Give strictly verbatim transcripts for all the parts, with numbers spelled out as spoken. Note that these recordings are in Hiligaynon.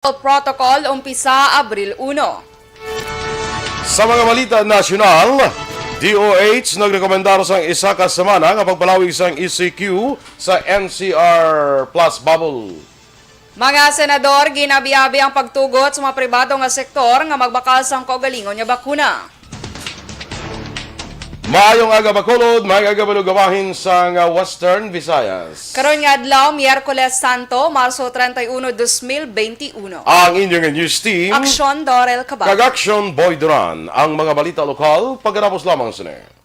Protocol umpisa Abril uno. Sa mga balita nasyonal, D O H nagrekomendar sang isa ka semana nga pagpalawig sang E C Q sa N C R plus bubble. Mga senador, ginabi-abi ang pagtugot sa mga pribado nga sektor nga magbakal sang kaugalingon nga bakuna. Maayong aga, Bacolod, maayong aga, malugawahin sang Western Visayas. Karon nga adlaw, Miyerkules Santo, Marso treinta y uno, dos mil veintiuno. Ang inyong news team, Aksyon Dorel Cabal. Kag Aksyon Boy Duran. Ang mga balita lokal, pagkatapos lamang sini.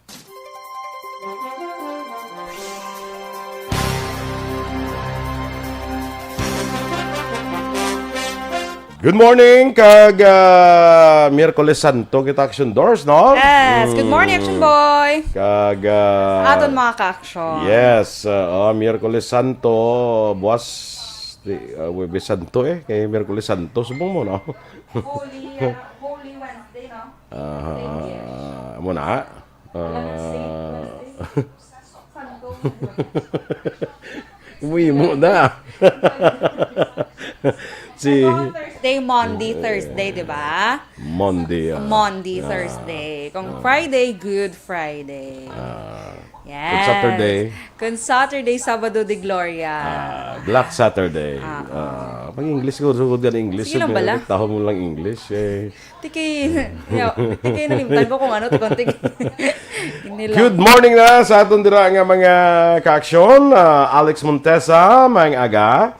Good morning, kag, ah, Miyerkules Santo kita, Action Doors, no? Yes. Good morning, Action Boy. Kag, ah, aton mga ka-action. Yes, ah, oh, Miyerkules Santo, buwas, di, ah, Huwebes Santo eh, kay Miyerkules Santo, subong mo, no? Holy, ah, Holy Wednesday, no? Ah, mo na. Ah. Imo-imo na. Si Thursday, Maundy, Thursday, di ba? Maundy, ah. Maundy, ah, Thursday. Kung, ah, Friday, Good Friday. Ah. Yes. Kung Saturday? Kung Saturday, Sabado de Gloria. Ah, Black Saturday. Ah. Ah, pag English ko, sugod ka na English. Sige lang bala. Taho mo lang English, eh. Tikay, ya, tikay nalimtan ko kung ano, tikon, tikay. Good morning na sa aton dira nga mga kaaksyon. Ah, Alex Montesa, maayong aga.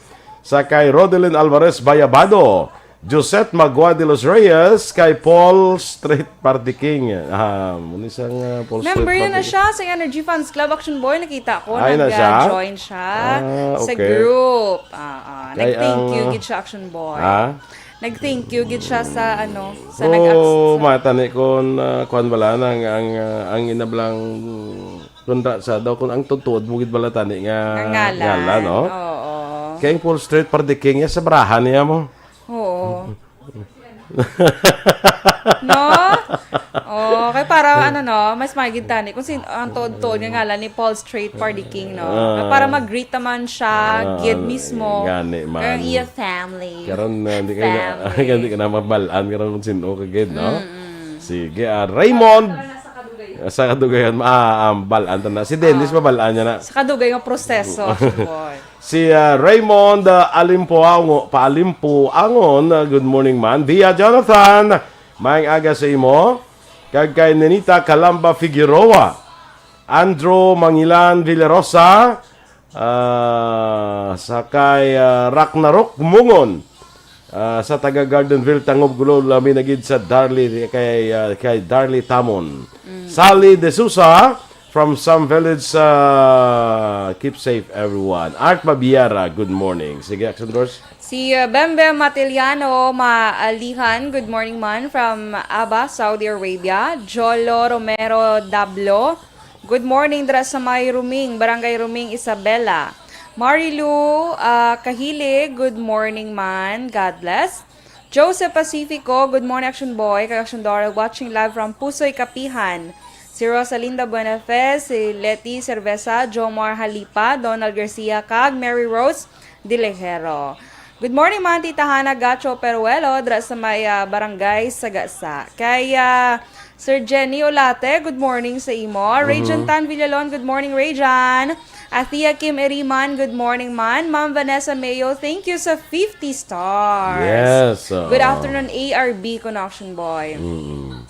Sa kay Rodelin Alvarez Bayabado, Josette Magua de los Reyes, kay Paul Street Party King. Ah, muna isang, ah, Paul Street Party King. Member na siya sa Energy Fans Club, Action Boy. Nakita ko, nag-join siya sa group. Ah, ah. Nag-thank you gid siya, Action Boy. Ha? Nag-thank you gid siya sa, ano, sa nag-accept. Oh, matani kon, ah, kuwan bala nang ang, ah, ang inablang kontra sa daw kon ang tutuod mo gid bala tani nga ngalan, no? Oo. Kay ang Paul Street Party King ya sa barahan niya mo. Oo. No? Oh, kay para ano, no, mas magid tani kung sin ang tuod-tuod nga ngalan ni Paul Street Party King, no? Ah. Para mag-greet naman siya, ah, gid mismo. Gani man. Kay iya family. Karon, ah, di ka na, family. Di ka na mabal-an karon kung sin-o ka gid, no? Mm-mm. Sige, ah, Raymond. Sa kadugayan, ah, ah, bal-an ta na. Si Dennis, ah, mabal-an niya na. Sa kadugay nga proseso, boy. Si, ah, Raymond, ah, Alimpuango-, Paalimpuangon, ah, good morning, man. Via Jonathan, maayong aga sa imo. Kag kay Nenita Calamba Figueroa, Andrew Mangilan Villarosa, ah, sa kay, ah, Ragnarok Mungon, ah, sa taga Gardenville, Tangob, Gulo, lami na gid sa Darly, kay, ah, kay Darly Tamon. Mm. Sally De Sousa, from Sam Village, ah, keep safe, everyone. Art Mabiara, good morning. Sige, Action Doors. Si, ah, Bembe Matiliano Maalihan, good morning man from Aba, Saudi Arabia. Jolo Romero Dablo, good morning dira sa may Ruming, Barangay Ruming, Isabela. Marilu, ah, Kahili, good morning man. God bless. Joseph Pacifico, good morning, Action Boy, kag Action Dora, watching live from Pusoy, Kapihan. Si Rosalinda Buenafe, si Leti Cerveza, Jomar Halipa, Donald Garcia, kag Mary Rose Dilejero. Good morning, man, Tita Hana Gacho Peruelo, dra sa may, ah, Barangay Sagasa. Kay, ah, Sir Jenny Olate, good morning sa imo. Mhm. Rayjan Tan Villalon, good morning, Rayjan. Athea Kim Eriman, good morning, man. Ma'am Vanessa Mayo, thank you sa fifty stars. Yes, oo. Good afternoon, A R B Connection Boy. Mm.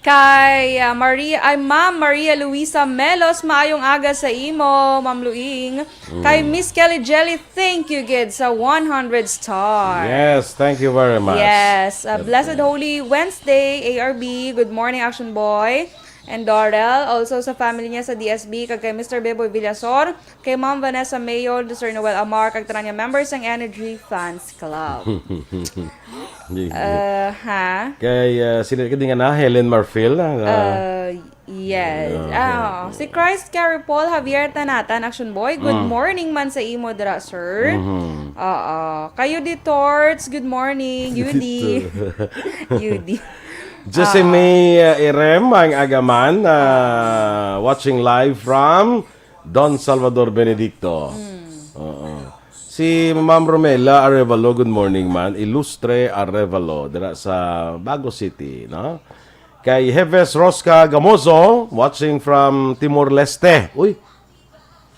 Kay, ah, Maria, ay, Ma'am Maria Luisa Melos, maayong aga sa imo, Ma'am Luing. Kay, mm, Miss Kelly Jelly, thank you gid sa one hundred star. Yes, thank you very much. Yes, uh, yes, blessed, yes, Holy Wednesday, A R B. Good morning, Action Boy and Dorel. Also sa family niya sa D S B, kag kay Mister Beboy Villasor, kay Ma'am Vanessa Mayo, Sir Noel Amar, kag tanan nga members sang Energy Fans Club. Uh, ha? Kay, uh, sino ka din nga na? Helen Marfil, ah, uh, Yes. Yeah, ah, okay. Si Christ Carey Paul Javier Tanatan, Action Boy. Good, mm, morning man sa imo dira, sir. Mhm. Oo. Kayo di Torts, good morning. Yudi. Yudi. Jose, ah, May, uh, Irem, ang agaman, uh, watching live from Don Salvador Benedicto. Mm. Oo. Si Ma'am Romela Arevalo, good morning, man. Ilustre Arevalo, dira sa Bago City, no? Kay Heves Rosca Gamoso, watching from Timor-Leste. Uy,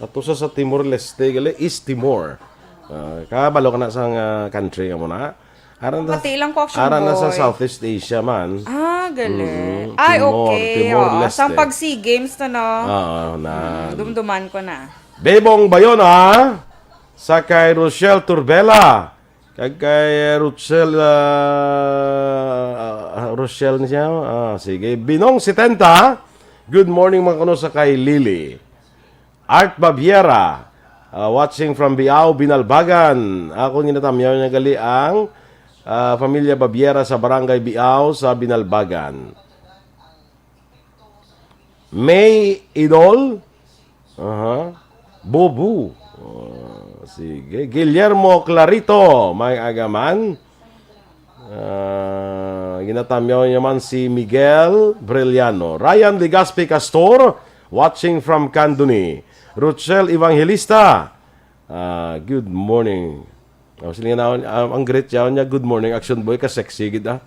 ato sa, sa Timor-Leste, gali, East Timor. Ah, kabalo ka na sa nga country, amo na. Aran na, Pati lang ko, Action aran na sa Boy. Southeast Asia man. Ah, galing. Mm, Ay, Timor, okay. Oo, Timor-Leste. Sang pag-SEA Games na, no? Oo, na. Mm, dumduman ko na. Bebong Bayona, sa kay Rochelle Turbela. Kag kay, eh, Rochelle, ah, ah, Rochelle niya. Ah, sige. Binong setenta. Good morning, mga kuno sa kay Lily. Art Babiera, ah, watching from Biao, Binalbagan. Ako ginatamyaw niya gali ang, ah, pamilya Babiera sa Barangay Biao sa Binalbagan. May Idol. Aha. Bobo. Ah, sige. Guillermo Clarito, may agaman. Ah, ginatamyaw niya man si Miguel Brillano. Ryan Legaspi Castor, watching from Candoni. Rochelle Evangelista, ah, good morning. Oh, sila nga naon, ah, ang greet siya niya, "Good morning, Action Boy, ka sexy gid, ah."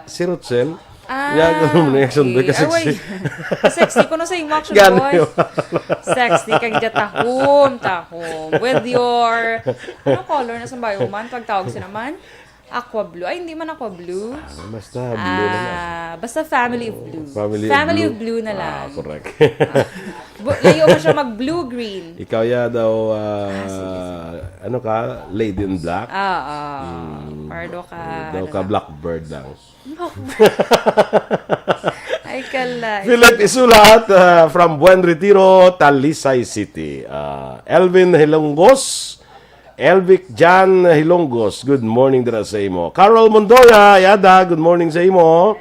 Si Rochelle. Ah, Yeah, good morning, Action Boy, okay. ka sexy. Ay, way. Sexy ko no sa imo, Action Gano Boy. yun? Sexy kang dya, tahom, tahom. With your, ano color na sa bayo man? Pagtawag siya naman? Aqua blue. Ay, hindi man aqua blue. Ah, basta blue na lang. Ah, basta family of blue. Family of Family of blue. blue na Ah, lang. correct. Ah, bu-, layo mo siya mag blue-green. Ikaw ya daw, ah, Ah, sige, sige. ano ka, lady in black? Ah, ah. Mm. Pardo ka, Daw ano ka, lang. blackbird lang. Ay, kala. Philip Isulat, ah, from Buen Retiro, Talisay City. Ah, Elvin Hilongos, Elvic Jan Hilongos, good morning dira sa imo. Carol Mondoya, yada, good morning sa imo.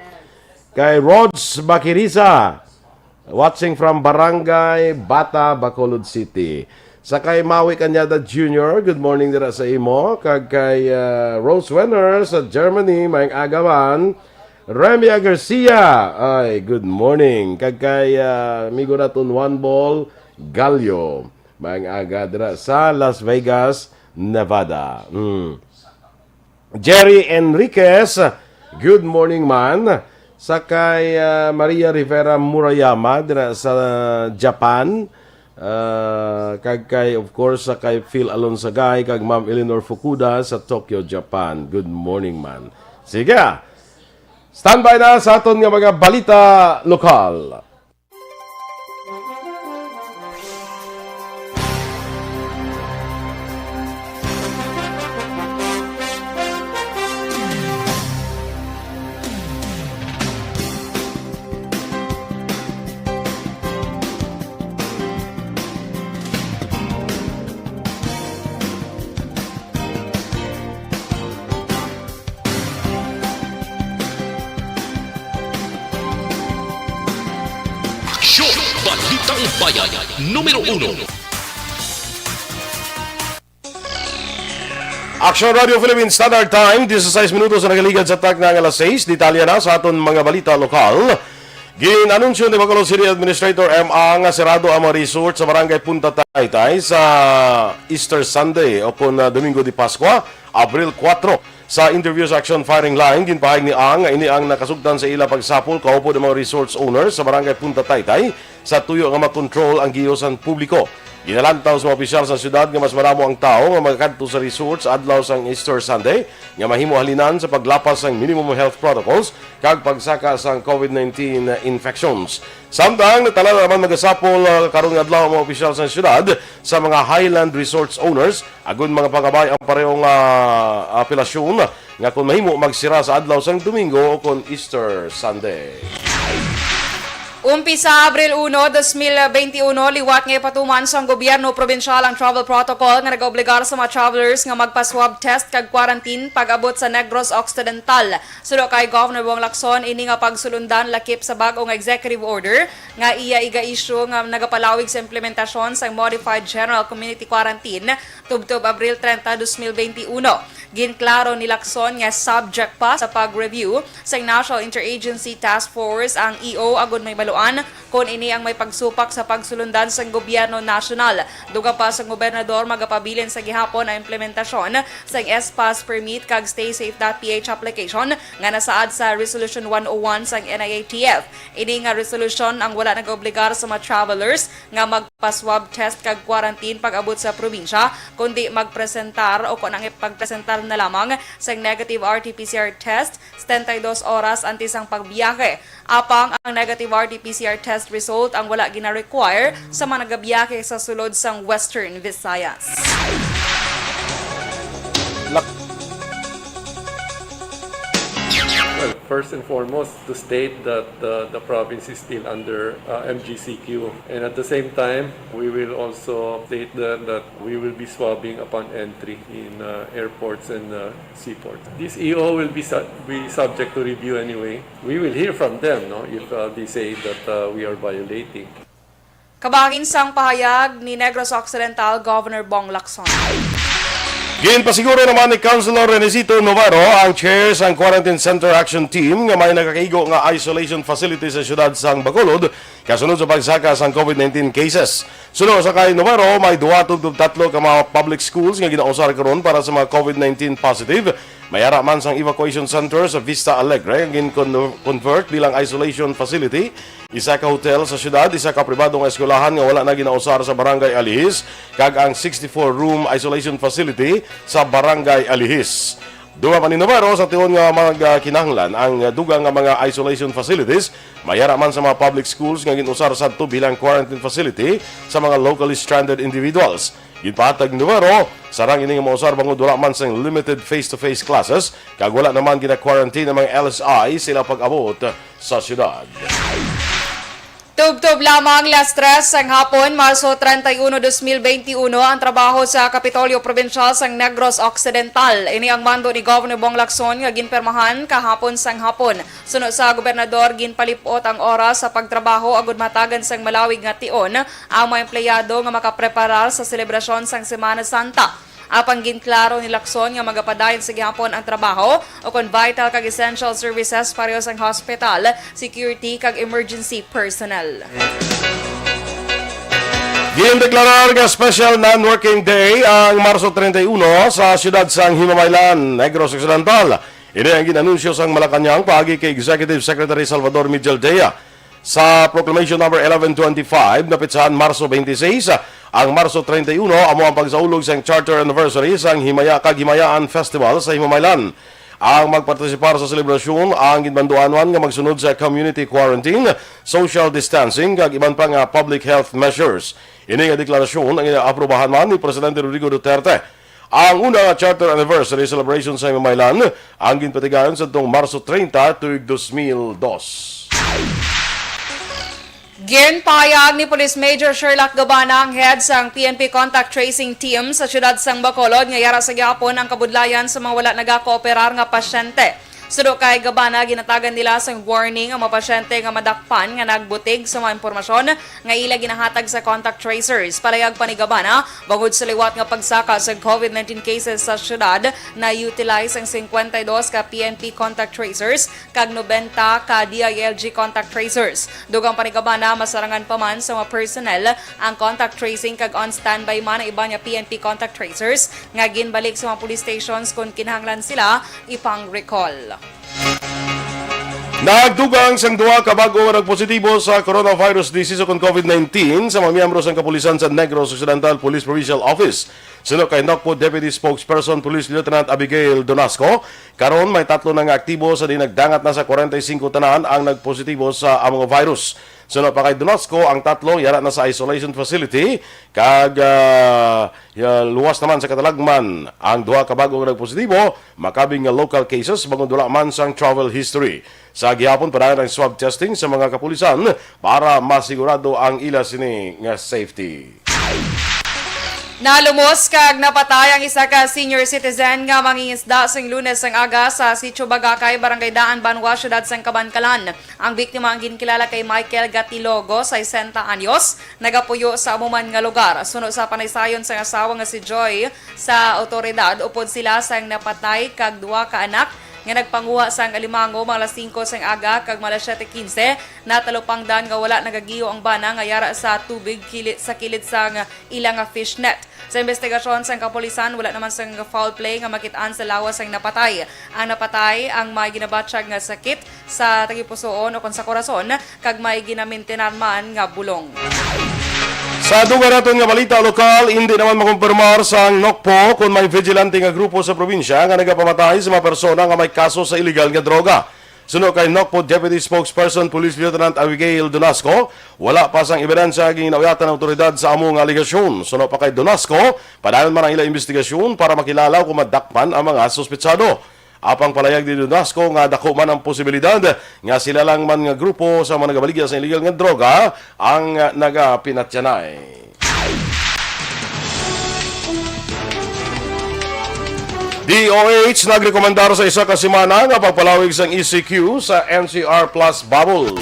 Kay Rods Bakirisa, watching from Barangay Bata, Bacolod City. Sa kay Maui Cañada Junior, good morning dira sa imo. Kag kay, ah, Rose Wenner sa Germany, maayong aga man. Remia Garcia, ay, good morning. Kag kay, ah, amigo naton Juan Bol Gallo, maayong aga dira sa Las Vegas, Nevada. Mm. Jerry Enriquez, good morning, man. Sa kay, ah, Maria Rivera Murayama dira sa Japan. Ah, kag kay, of course, sa kay Phil Alonsagay kag Ma'am Eleanor Fukuda sa Tokyo, Japan. Good morning, man. Sige, ah. Standby na sa aton nga mga balita lokal. Aksyon! Balitang Bayan, numero uno. Aksyon Radio Philippine Standard Time, disisais minutos na nagaligad sa takna nga alas sais. Detalye na sa aton mga balita lokal. Gin-anunsyo ni Bacolod City Administrator M A nga sirado ang mga resort sa Barangay Punta Taytay sa Easter Sunday o kon, ah, Domingo de Pascua, Abril kuwatro. Sa interview sa Action Firing Line, ginpahayag ni Ang nga ini ang nakasugtan sa ila pagsapol kaupod ang mga resorts owners sa Barangay Punta Taytay sa tuyo nga makontrol ang giyo sang publiko. Ginalantaw sa mga opisyal sa syudad nga mas madamo ang tawo nga magakadto sa resorts adlaw sang Easter Sunday nga mahimo halinan sa paglapas sang minimum health protocols kag pagsaka sang COVID nineteen infections. Samtang, nagtalana naman magasapol, ah, karon nga adlaw ang mga opisyal sa syudad sa mga Highland Resorts owners agud mapangabay ang pareho nga apelasyon nga kon mahimo magsira sa adlaw sang Domingo o kon Easter Sunday. Umpisa Abril uno, dos mil benti uno, liwat nga ipatuman sang gobyerno probinsyal ang travel protocol nga nagaobligar sa mga travelers nga magpa-swab test kag quarantine pag-abot sa Negros Occidental. Suno kay Governor Bong Lacson, ini nga pagsulundan lakip sa bag-o nga executive order nga iya iga-issue nga nagapalawig sa implementasyon sang Modified General Community Quarantine tubtob Abril treinta, dos mil benti uno. Ginklaro ni Lacson nga subject pa sa pag-review sang National Interagency Task Force ang E O agud may Tuan kon ini ang may pagsupak sa pagsulundan sang gobyerno nasyonal. Dugang pa sang gobernador, magapabilin sa gihapon ang implementasyon sang S-Pass permit kag StaySafe dot P H application nga nasaad sa Resolution one oh one sang N I A T F. Ini nga resolusyon ang wala nagaobligar sa mga travelers nga magpa-swab test kag quarantine pag-abot sa probinsya, kundi magpresentar o kon ang ipagpresentar na lamang sang negative R T P C R test setenta y dos oras antes ang pagbiyahe. Apang ang negative R T P C R test result ang wala gina-require sa mga nagabiyahe sa sulod sang Western Visayas. Lak- Well, first and foremost, to state that the, the province is still under uh, M G C Q. And at the same time, we will also state there that we will be swabbing upon entry in uh, airports and uh, seaports. This E O will be, su- be subject to review anyway. We will hear from them, no, if uh, they say that uh, we are violating. Kabahin sang pahayag ni Negros Occidental Governor Bong Lacson. Ginpasiguro naman ni Councilor Renesito Novaro, ang chair sang Quarantine Center Action Team, nga may nagakaigo nga isolation facility sa siyudad sang Bacolod kasunod sa pagsaka sang COVID nineteen cases. Suno sa kay Novaro, may duha tubtob tatlo ka mga public schools nga ginausar karon para sa mga COVID nineteen positive. May ara man sang evacuation center sa Vista Alegre nga gin-convert bilang isolation facility, isa ka hotel sa siyudad, isa ka pribado nga eskwelahan nga wala na ginausar sa Barangay Alihis, kag ang sixty-four room isolation facility sa Barangay Alihis. Dugang pa ni Novaro, sa tion nga mga kinahanglan ang dugang nga mga isolation facilities, may ara man sa mga public schools nga gin-usar sadto bilang quarantine facility sa mga locally stranded individuals. Ginpahatag ni Novaro, sarang ini nga mausar bangod wala man sang limited face-to-face classes kag wala naman gina-quarantine ang mga L S I sa ila pag-abot sa siyudad. Tubtob lamang las tres sang hapon, Marso treinta y uno, dos mil veintiuno, ang trabaho sa Kapitolyo Probinsyal sang Negros Occidental. Ini ang mando ni Governor Bong Lacson nga ginpirmahan kahapon sang hapon. Suno sa gobernador, ginpalip-ot ang oras sa pagtrabaho agud mahatagan sang malawig nga tion ang mga empleyado nga makapreparar sa selebrasyon sang Semana Santa. Apang ginklaro ni Lacson nga magapadayon sa gihapon ang trabaho ukon vital kag essential services pareho sang hospital, security, kag emergency personnel. Gindeklarar nga special non-working day ang Marso treinta y uno sa siyudad sang Himamaylan, Negros Occidental. Ini ang gin-anunsyo sang Malacañang paagi kay Executive Secretary Salvador Mijaldea. Sa Proclamation Number eleven twenty-five, napitsahan Marso twenty-six, ang Marso treinta y uno amo ang pagsaulog sang Charter Anniversary sang Himaya kag Himayaan Festival sa Himamaylan. Ang magpartisipar sa selebrasyon ang ginbanduanan nga magsunod sa community quarantine, social distancing, kag iban pa nga public health measures. Ini nga deklarasyon ang ginaprubahan man ni Presidente Rodrigo Duterte. Ang una nga Charter Anniversary Celebration sa Himamaylan ang ginpatigayon sadtong Marso treinta, tuig dos mil dos. Ginpahayag ni Police Major Sherlock Gabana, ang head sang P N P Contact Tracing Team sa siyudad sang Bacolod, nga yara sa gihapon ang kabudlayan sa mga wala nagakooperar nga pasyente. Suno kay Gabana, ginatagan nila sang warning ang mga pasyente nga madakpan nga nagbutig sa mga impormasyon nga ila ginahatag sa contact tracers. Palayag pa ni Gabana, bangod sa liwat nga pagsaka sa COVID nineteen cases sa siyudad, na-utilize ang cincuenta y dos ka P N P contact tracers kag nobenta ka D I L G contact tracers. Dugang pa ni Gabana, masarangan pa man sa mga personnel ang contact tracing kag on standby man ang iban nga P N P contact tracers nga ginbalik sa mga police stations kon kinahanglan sila ipang-recall. Nagdugang sang duha ka bag-o nga nagpositibo sa coronavirus disease ukon COVID nineteen sa mga miyembro sang kapulisan sa Negros Occidental Police Provincial Office. Suno kay NOCPO Deputy Spokesperson Police Lieutenant Abigail Donasco, karon may tatlo na nga aktibo sa diin nagdangat na sa kwarenta y singko tanan ang nagpositibo sa amo nga virus. Suno pa kay Donasco, ang tatlo yara na sa isolation facility kag ah, ya, luwas naman sa katalagman ang duha ka bag-o nga nagpositibo, makabig nga local cases bangod wala man sang travel history. Sa gihapon, padayon ang swab testing sa mga kapulisan para masigurado ang ila sini nga safety. Nalumos kag napatay ang isa ka senior citizen nga mangingisda sing Lunes sang aga sa Sitio Bagakay, Barangay Daan, Banwa, Siyudad sang Kabankalan. Ang biktima ang ginkilala kay Michael Gatilogo, sesenta anyos, nagapuyo sa amo man nga lugar. Suno sa panaysayon sang asawa nga si Joy sa awtoridad, upod sila sang napatay kag duha ka anak nga nagpanguha sang alimango mga alas singko sang aga kag mga alas siyete quince, natalupangdan nga wala nagagiyo ang bana nga yara sa tubig kili-, sa kilid sang ila nga fishnet. Sa investigasyon sang kapulisan, wala naman sang foul play nga makit-an sa lawas sang napatay. Ang napatay ang may ginabatyag nga sakit sa tagipusoon o kon sa korason, kag may ginamintinan man nga bulong. Sa dugang naton nga balita lokal, hindi naman makumpirmar sang NOCPO kon may vigilante nga grupo sa probinsya nga nagapamatay sa mga persona nga may kaso sa iligal nga droga. Suno kay NOCPO Deputy Spokesperson Police Lieutenant Abigail Donasco, wala pa sang ebidensya nga ginauyatan ng awtoridad sa amo nga alegasyon. Suno pa kay Donasco, padayon man ang ila investigasyon para makilala kung madakpan ang mga suspetsado. Apang palayag ni Donasco nga dako man ang posibilidad nga sila lang man nga grupo sa mga nagabaligya sa illegal nga droga ang, ah, nagapinatyanay. D O H nagrekomendar sa isa ka semana nga pagpalawig sang E C Q sa N C R Plus bubble.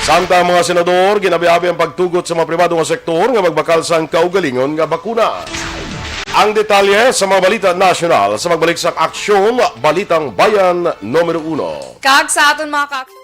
Samtang mga senador, ginabiabi ang pagtugot sa mga pribado nga sektor nga magbakal sang kaugalingon nga bakuna. Ang detalye sa mga balita nasyonal sa pagbalik sang Aksyon Balitang Bayan numero uno. Kag sa aton mga ka-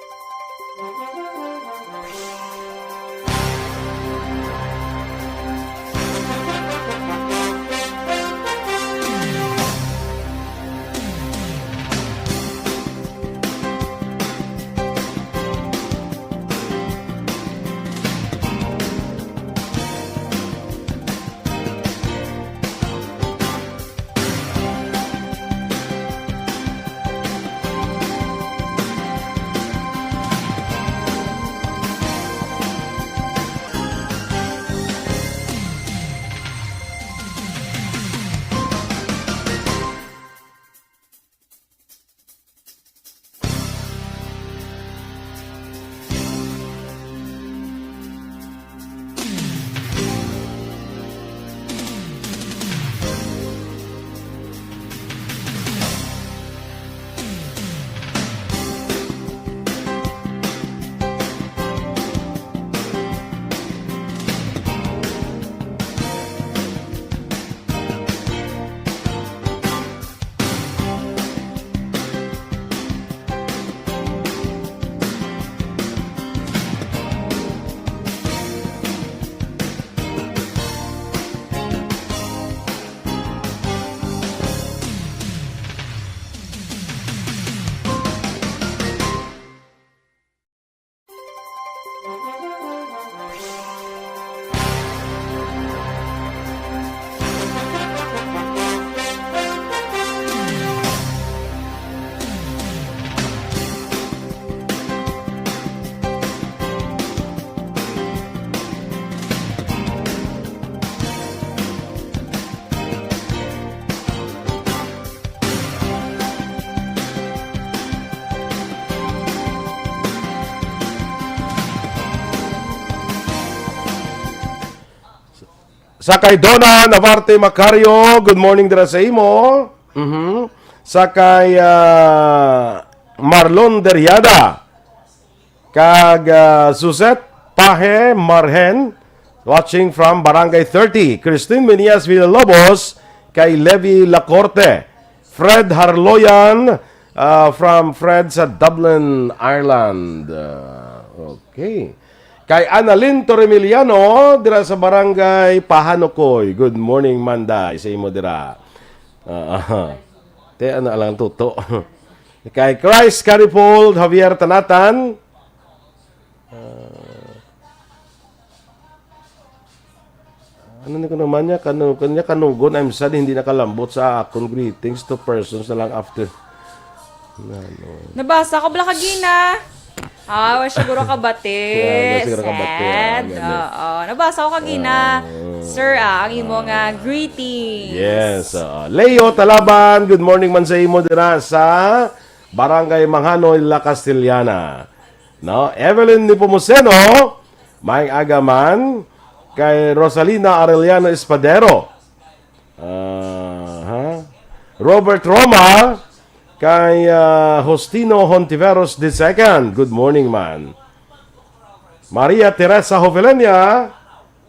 Sa kay Donna Navarte Macario, good morning dira sa imo. Mhm. Sa kay, ah, Marlon Deriada, kag, ah, Suzette Pahe Marhen, watching from Barangay thirty. Christine Menias Villalobos, kay Levi Lacorte. Fred Harloyan, ah, from Fred sa Dublin, Ireland. Ah, okay. Kay Annalyn Torremiliano, dira sa Barangay Pahanokoy. Good morning, Manday, sa imo dira. Ah, ah. Te, ano lang tuto. Kay Christ Caripol Javier Tanatan. Ah, ano ni ko naman niya? Kanu-, kanya kanugon, I'm sad, hindi nakalambot sa akon greetings to persons na lang after. Ano? Nabasa ko bala kagina. Ah, wa siguro kabati. Wala siguro kabati, ah, Sad. Gani. Oo. Nabasa ko kagina, Ah. Sir, ah, ang imo nga greetings. Yes, oo. Leo Talaban, good morning man sa imo dira sa Barangay Manghanoy, La Castellana. No? Evelyn Nepomuceno, maayong aga man. Kay Rosalina Arellano Espadero. Aha. Robert Roma, kay, ah, Justino Hontiveros the second. Good morning, man. Maria Teresa Jovelenia.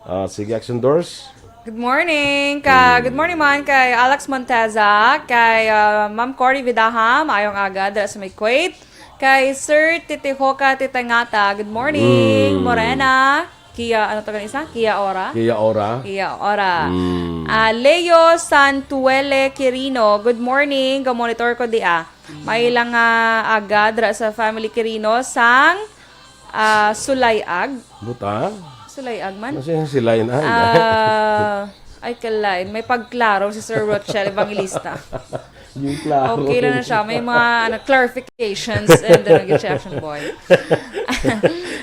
Ah, sige, Action Doors. Good morning. Ka, good morning man kay Alex Monteza, kay, ah, Ma'am Cory Vidaha, maayong aga dira sa may Kuwait. Kay Sir Titihoka Titangata, good morning. Mm. Morena, Kia, ano to ganun isa? Kia Ora? Kia Ora. Kia Ora. Mm. Ah, Leo Santuele Quirino, good morning. Ga-monitor ko di ah. May lang, ah, aga dira sa family Quirino sang, ah, Sulayag. Buta? Sulayag man. Ano siya yung silay na? Ah, ay, kalain. May pagklaro si Sir Rochelle Evangelista. Yung klaro. Okay lang na siya. May mga, ano, clarifications and, ano, good reaction, boy.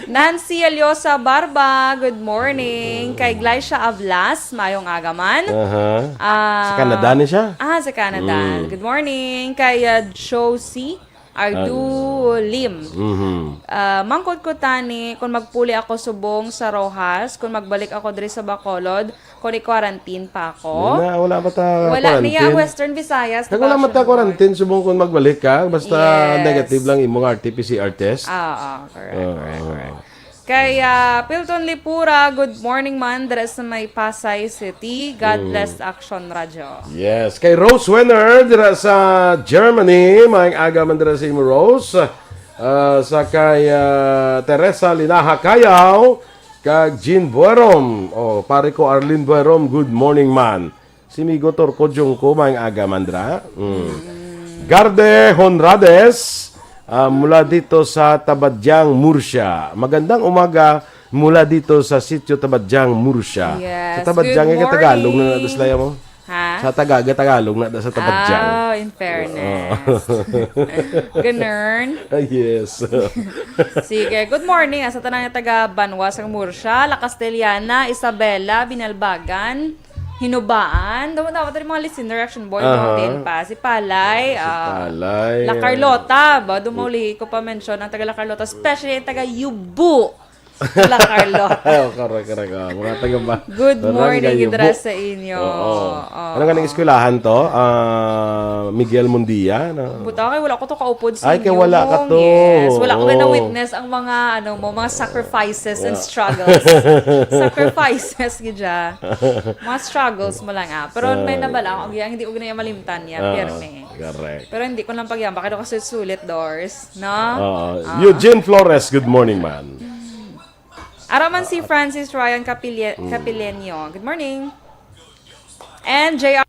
Nancy Aliosa Barba, good morning. Kay Glycia Ablas, maayong aga man. Aha. Ah, Sa Canada ni siya? Ah, sa Canada. Mm. Good morning. Kay, ah, Josie Ardu Ah. Lim. Mhm. Ah, mangkot ko tani kung magpuli ako subong sa Roxas, kung magbalik ako diri sa Bacolod, kung i-quarantine pa ako. Wala, wala ba ta Wala niya quarantine? Western Visayas, Kag wala man ta diba, quarantine subong kung magbalik ka, basta Yes. negative lang imong R T P C R test. Ah, ah, correct, Ah. correct, correct. Kay, ah, Pilton Lipura, good morning man, dira sa may Pasay City. God Mm. bless Action Radio. Yes, kay Rose Wenner dira sa Germany, maayong aga man dira sa imo, Rose. Ah, sa kay, ah, Teresa Linaha Kayaw, kag Jean Buerom. Oh, pare ko Arlene Buerom, good morning man. Si Migo Torco Jungko, maayong aga man dira. Mm. Mm. Garde Honrades, ah, mula dito sa Tabadjang, Murcia. Magandang umaga mula dito sa Sitio Tabadjang, Murcia. Yes, Sa Tabadjang, good eh, Tagalog na morning. natas laya mo? Ha? Sa Taga-, Tagalog na sa Tabadjang. Ah, in fairness. Oo. Ganun. Ah, yes. Sige, good morning, ah, sa tanang taga Banwa sang Murcia, La Castellana, Isabela, Binalbagan, Hinubaan. Daw, daw, daw, mga listener, Action Boy, Aha. Mountain Pass. Si Palay, Si ah, Palay, La ah. Carlota, ba? Doon muli ko pa mention ang taga La Carlota, especially ang taga Yubo. La Carlota. Oh, correct, correct. Oh, mga taga ba? Good Barangay morning, Yubo. Idra, sa inyo. Oo. Oo. Ano nga nang eskwelahan to? Ah, Miguel Mundia, no? Buta kay wala ko to kaupod sa Ay, kay inyo. wala ka to. Yes, wala ko Oo. na witness ang mga, ano mo, mga sacrifices and Wa- struggles. Sacrifices, gid siya. Mga struggles mo lang, ah. Pero may Ah. nabala ako, ang hindi ko na malimtan niya, Ah, pirme. correct. Pero hindi ko lang pagyamba, kaya kasi sulit doors, no? Oo. Ah. Eugene Flores, good morning, man. Araman si Francis Ryan Capille- Mm. Capileño. Good morning. And J R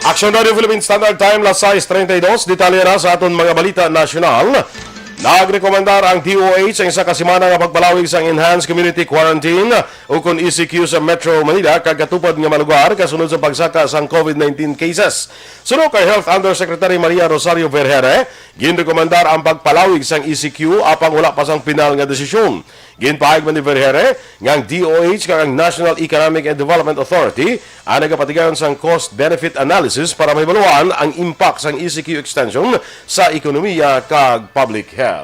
Action Radio Philippine Standard Time, las sais treinta y dos. Detalye na sa aton mga balita nasyonal. Nagrekomendar ang D O H ang isa ka semana nga pagpalawig sang Enhanced Community Quarantine, ukon E C Q, sa Metro Manila kag katupad nga mga lugar kasunod sa pagsaka sang COVID nineteen cases. Suno kay Health Undersecretary Maria Rosario Vergeire, ginrekomendar ang pagpalawig sang E C Q apang wala pa sang pinal nga desisyon. Ginpahayag man ni Vergeire nga ang D O H kag ang National Economic and Development Authority ang nagapatigayon sang cost-benefit analysis para mahibaluan ang impact sang E C Q extension sa ekonomiya kag public health.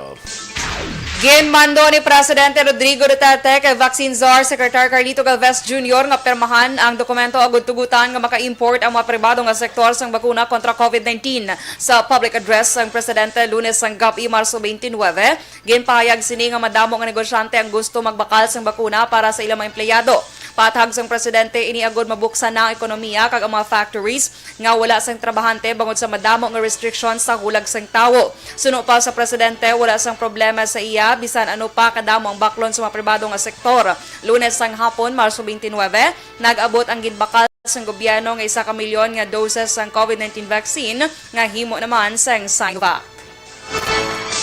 Ginmando ni Presidente Rodrigo Duterte kay Vaccine Czar Secretary Carlito Galvez Junior nga pirmahan ang dokumento agud tugutan nga maka-import ang mga pribado nga sektor sang bakuna kontra COVID nineteen. Sa public address sang Presidente Lunes sang gab-i, Marso twenty-nine, ginpahayag sini nga madamo nga negosyante ang gusto magbakal sang bakuna para sa ilang mga empleyado. Paathag sang Presidente, ini agud mabuksan na ang ekonomiya kag ang mga factories nga wala sang trabahante bangod sa madamo nga restrictions sa hulag sang tawo. Suno pa sa Presidente, wala sang problema sa iya bisan ano pa kadamo ang baklon sa mga pribado nga sektor. Lunes sang hapon, Marso twenty-nine, nag-abot ang ginbakal sang gobyerno nga isa ka milyon nga doses sang COVID nineteen vaccine nga himo naman sang Sinovac.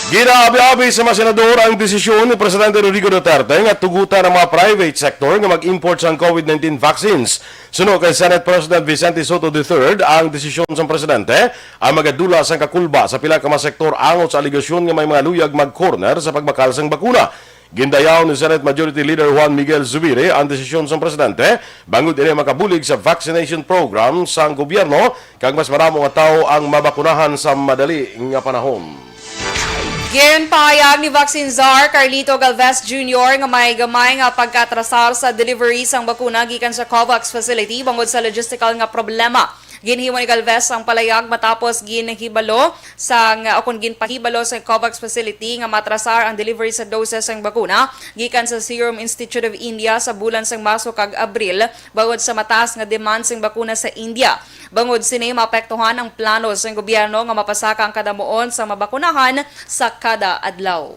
Ginaabi-abi sa mga senador ang desisyon ni Presidente Rodrigo Duterte nga tugutan ang mga private sector nga mag-import sang COVID nineteen vaccines. Suno kay Senate President Vicente Sotto the third, ang desisyon sang presidente ay magadula sang kakulba sa pila ka mga sektor angot sa alegasyon nga may mga luyag mag-corner sa pagbakal sang bakuna. Gindayaw ni Senate Majority Leader Juan Miguel Zubiri ang desisyon sang presidente bangod ini makabulig sa vaccination program sang gobyerno kag mas madamo nga tawo ang mabakunahan sa madali nga panahon. Ginpahayag ni Vaccine Czar Carlito Galvez Junior nga may gamay nga pagkaatrasar sa delivery sang bakuna gikan sa COVAX facility bangod sa logistical nga problema. Ginhimo ni Galvez ang palayag matapos ginhibalo sang, o kon ginpahibalo sa COVAX facility nga matrasar ang delivery sa doses sang bakuna gikan sa Serum Institute of India sa bulan sang Marso kag Abril bangod sa mataas nga demand sang bakuna sa India. Bangod sini, maapektuhan ang plano sang gobyerno nga mapasaka ang kadamuon sa mabakunahan sa kada adlaw.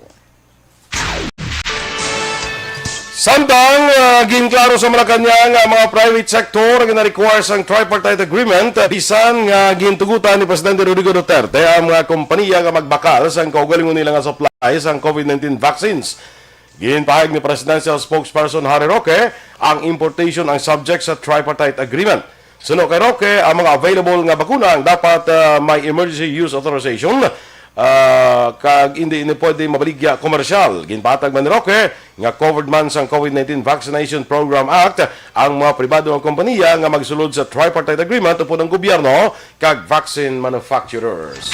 Samtang, ah, ginklaro sa Malacañang nga mga private sector nga na-require sang tripartite agreement, ah, bisan nga gintugutan ni Presidente Rodrigo Duterte ang mga kompanya nga magbakal sang kaugalingon nila nga supply sang COVID nineteen vaccines. Ginpahayag ni Presidential Spokesperson Harry Roque, ang importation ang subject sa tripartite agreement. Suno kay Roque, ang mga available nga bakuna ang dapat, ah, may emergency use authorization, ah, kag hindi ini pwede mabaligya komersyal. Ginpatag man ni Roque nga covered man sang COVID nineteen Vaccination Program Act ang mga pribado nga kompanya nga magsulod sa tripartite agreement upod ang gobyerno kag vaccine manufacturers.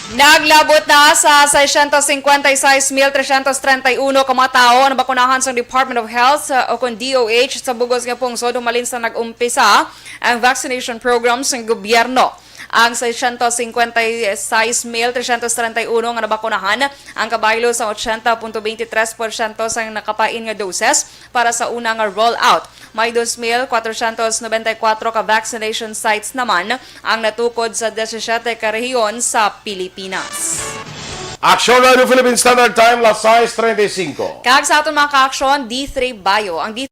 Naglabot na sa sesenta y seis mil trescientos treinta y uno ka mga tawo ang nabakunahan sang Department of Health, uh, o kon D O H, sa bug-os nga pungsod humalin sa nag-umpisa ang vaccination program sang gobyerno. Ang sesenta y seis mil trescientos treinta y uno nga nabakunahan ang kabaylo sang ochenta punto twenty tres porsyento sang nakapain nga doses para sa una nga rollout. May dos mil kwatrocientos noventa y kuwatro ka vaccination sites naman ang natukod sa disisyete ka rehiyon sa Pilipinas. Aksyon Radio Philippine Standard Time, las sais treinta y cinco. Kag sa aton mga kaaksyon, D three Bio. Ang D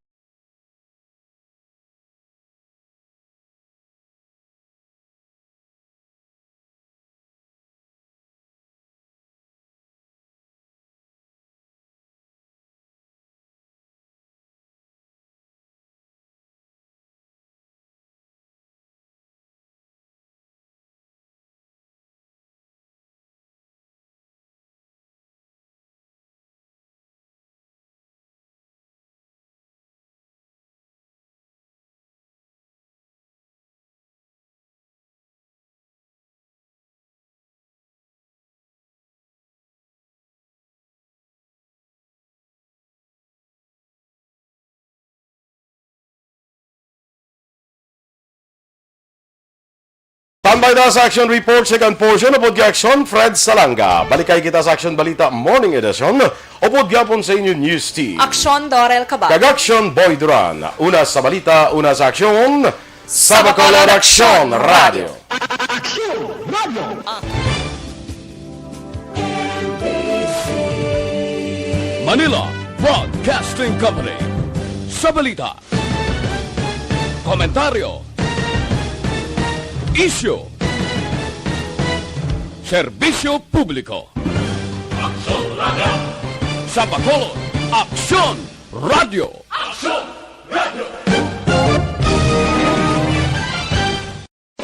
Tambay na sa action report, second portion, upod kay Action Fred Salanga. Balikay kita sa Action Balita Morning Edition, upod gyapon sa inyo News Team. Action Dorel Cabal. Kag Action Boy Duran. Una sa balita, una sa aksyon, sa Bacolod Action Radio. Action Radio. Manila Broadcasting Company. Sa balita, komentaryo, isyu, serbisyo publiko. Sa Bacolod, Aksyon Radio.